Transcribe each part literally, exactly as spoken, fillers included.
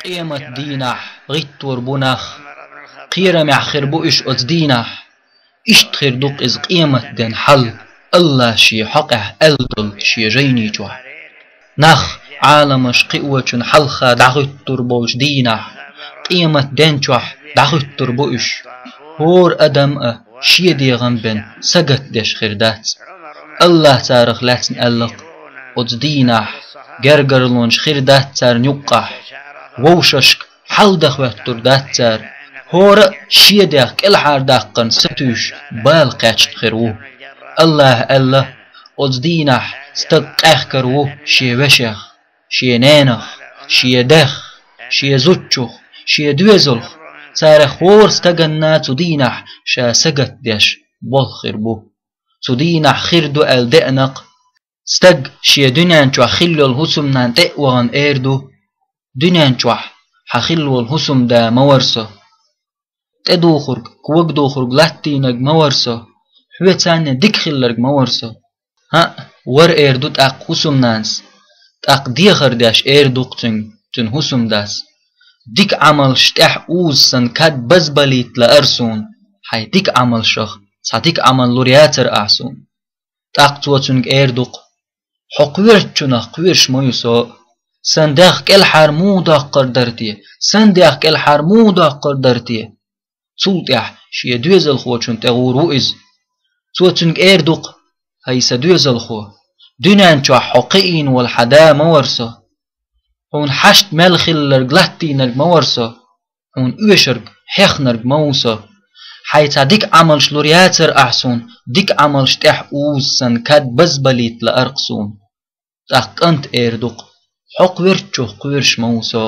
Къемат дийнахь гӀиттор бу нах, кхерамехь хир бу уьш оцу дийнахь. Иштта хир ду-кх иза къемат ден хьал, Аллас шен хьокъехь аьлла долу шен жайни чохь. Нах Ӏаламаш кхиочун хьалха дӀахӀуьттур болчу дийнахь, къемат ден чохь дӀахӀуьттур бу уьш. ХӀора адам а шен дегӀан бен сагатдеш хир дац. Аллас царах лаьцна аьлла-кх: «Оцу дийнахь гергарлонаш хир дац царна юккъахь, вовшашка хьал дан хӀоьттур дац цара, хӀора а шен дегӀ кӀелхьардаккхарна сатуьйсуш бала кхечна хир ву». Аллас аьлла: «Оцу дийнахь стаг къехкар ву шен вешех, шен ненах, шен дех, шен зудчух, шен доьзалх, царах хӀора стаганна цу дийнахь ша сагатдеш болх хир бу». Цу дийнахь хир ду аьлла деана-кх. Стаг шен дуьнен чохь хилла йолу хӀусамнана тӀе а вахана эр ду: «Дуьнен чохь хьан хилла волу хӀусамда ма вара со. ТӀедухург, когадухург латтийнарг ма вара со. Хьоьца цхьанна дика хилларг ма вара со». ХӀаъ, вара эр ду тӀаккха хӀусамнанас. ТӀаккха дехар деш эр ду-кх цуьнга цуьнан хӀусамдас: «Дика Ӏамалш тӀехь узуш сан кад базбалийта лаара суна, хьайн дика Ӏамалшах цхьа дика Ӏамал лур яцара ахь суна». ТӀаккха цо цуьнга эр ду-кх: «Хьо кхоьручунах кхоьруш ма ю со. Сан дегӀ кӀелхьара муха доккхур дара те? Сан дегӀ кӀелхьара муха доккхур дара те?» Цул тӀаьхьа шен доьзалхочунна тӀе гӀур ву иза. Цо цуьнга эр ду-кх: «ХӀай сан доьзалхо, дуьнен чохь хьо кхиийна волу хьан да ма вара со. Хьуна хьашт мел хилларг латтийнарг ма вара со. Хьуна оьшург хьехнарг ма ву со. Хьайн цхьа дика Ӏамалш лур яцара ахь суна, дика Ӏамалш тӀехь узуш сан кад базбалийта лаара-кх суна». ТӀаккха кӀанта эр ду-кх: «Хьо кхоьручух кхоьруш ма ву со.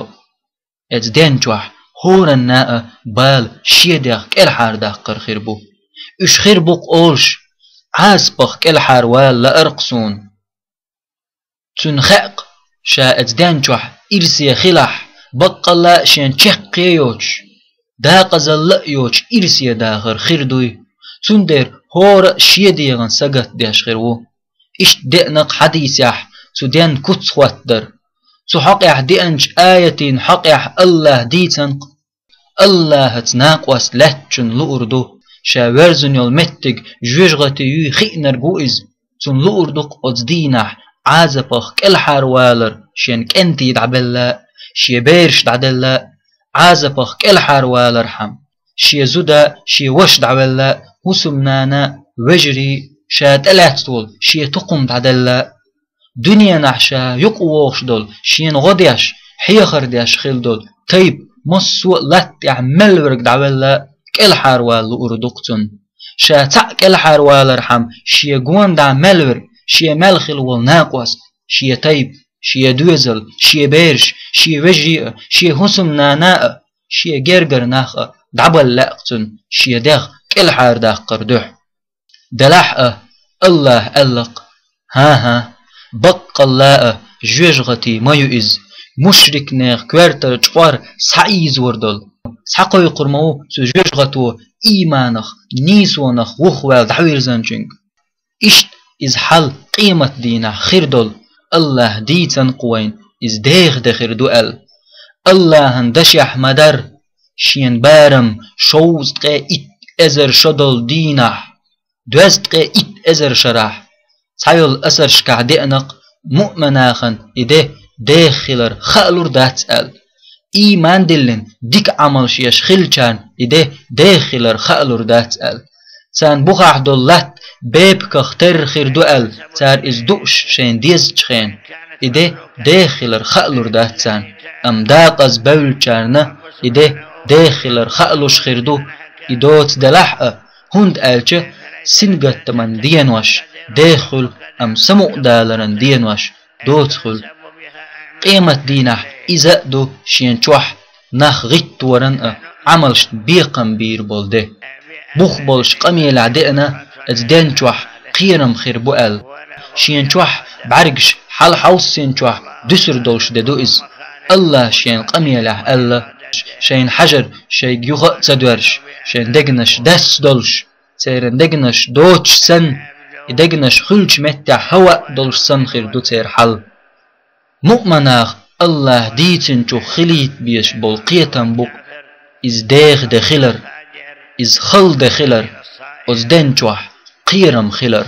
Оцу ден чохь хӀоранна а бала шен дегӀ кӀелхьардаккхар хир бу. Уьш хир бу-кх олуш, Ӏазапах кӀелхьарвала лаара-кх суна». Цуьнан хаьа-кх, ша оцу ден чохь ирсе хилахь, баккъалла а шен чеккхе а йоцуш, декъазалла а йоцуш ирсе дахар хир дуй. Цундела хӀора а шен дегӀан сагатдеш хир ву. Иштта деана-кх хьадисехь цу ден куц хӀоттадар. Цу хьокъехь деанчу аятийн хьокъехь Аллаха дийцина-кх: «Аллахаца накъост лаьттачунна луур ду, ша верзина йолу меттиг жоьжахати юй хиънарг ву иза. Цунна луур ду-кх оцу дийнахь Ӏазапах кӀелхьарвалар шен кӀентий дӀабелла а, шен бераш дӀаделла а. Ӏазапах кӀелхьарвалархьама, шен зуда, шен ваша дӀавелла а, хӀусамнана, вежарий, ша тӀелаьцна волу шен тукхум дӀаделла а. Дуьненахь ша юкъа вогӀуш долу, шена гӀо деш, хьехар деш хилла долу тайпа массо а латта тӀехь мел верг дӀавелла а, кӀелхьарвала луур ду-кх цунна. Ша цхьаъ кӀелхьарвалархьама, шен гонаха мел верг, шен мел хилла волу накъост, шен тайпа, шен доьзал, шен бераш, шен вежарий а, шен хӀусамнана а, шен гергара нах а дӀабала лаьа-кх цунна, шен дегӀ кӀелхьардаккхар дуьхьа». Делахь а Аллаха аьлла-кх: «ХӀан-хӀа, баккъалла а жоьжахати ма ю иза, мушрикнех коьртара чкъор схьаийзор долу, схьакхойкхур ма ву цу жоьжахато ийманах, нийсонах вухаваьлла дӀавирзинчуьнга». Иштта иза хьал къемат дийнахь хир долу, Аллаха дийцина-кх вайна, иза деха де хир ду аьлла. Аллахьан дашехь ма-дарра, шена барам шовзткъе итт эзар шо долу дийнахь, доьзткъе итт эзар шарахь, цхьайолу асаршкахь деана-кх муъминехана и де деха хилар хаалур дац аьлла. Ийман диллина дика Ӏамалш еш хиллачарна и де деха хилар хаалур дац аьлла. Царна бухахь долу латта бепигах терра хир ду аьлла, цара иза дууш шайна дезачу хенахь, и де деха хилар хаалур дац царна. Амма декъаза бевллачарна и де деха хилар хаалуш хир ду, и доцу делахь а, хӀунда аьлча сингаттаман денош деха хуьлу, амма самукъадаларан денош доца хуьлу. Къемат дийнахь иза а ду шен чохь нах гӀитторан а, Ӏамалшна бекхам бийр болу де. Бух болуш къамелехь деана, оцу ден чохь кхерам хир бу аьлла. Шен чохь бӀаьргаш хьалхьовссийначохь дуьсур долуш де ду иза. Аллаха шен къамелехь аьлла: «Шайна хьажар шайга юха а ца доьрзуш, шайн дегнаш даьсса долуш, церан дегнаш доцуш санна, и дегнаш хуьлучу меттехь хӀаваъ долуш санна хир ду церан хьал». Муъминех Аллахӏ дийцинчух хилийта безаш бола кхетам бу-кх, из деха де хилар, из хала де хилар, оцу ден чохь кхерам хилар.